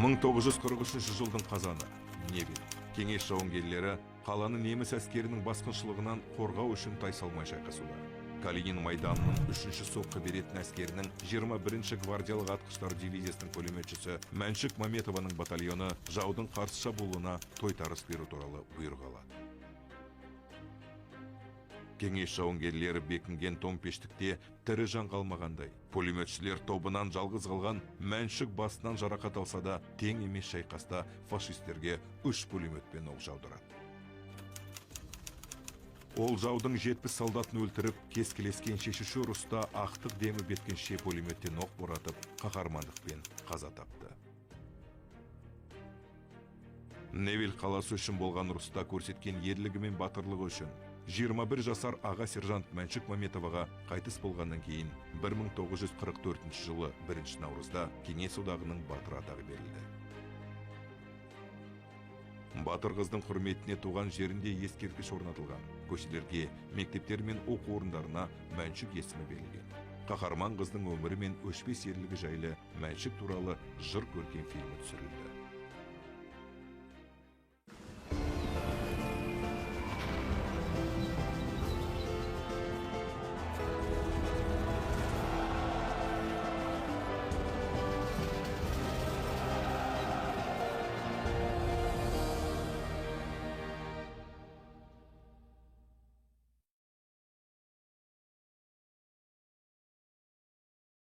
1943 жылдың қазаны. Невель. Кеңес жауынгерлері қаланы неміс әскерінің басқыншылығынан қорғау үшін тайсалмай шайқасуда. Калинин майданының үшінші соққы беретін әскерінің 21-ші гвардиялық атқыштар дивизиясының пулеметшісі Мәншүк Маметованың батальоны жаудың қарсы шабуылына тойтарыс беру туралы бұйрық алады. Кеңес жауынгерлері бекінген томпештікте тірі жан қалмағандай. Пулеметшілер тобынан жалғыз қалған Мәншүк басынан жарақат алса да, тең емес шайқаста фашистерге үш пулеметпен оқ жаудырады. Ол жаудың 70 солдатын өлтіріп, кескілескен шешуші ұрыста ақтық демі беткенше пулеметтен оқ боратып, қаһармандықпен қаза тапты. Невель қаласы үшін болған ұрыста көрсеткен ерлігі мен батырлығы үшін 21 жасар аға сержант Мәншүк Маметоваға қайтыс болғаннан кейін 1944 жылы 1 наурызда Кеңес Одағының батыры атағы берілді. Батыр қыздың құрметіне туған жерінде ескерткіш орнатылған. Көшелерге, мектептер мен оқу орындарына Мәншүк есімі берілген. Қаһарман қыздың өмірі мен өшпес ерлігі жайлы Мәншүк туралы жыр көркем фильмі түсірілді.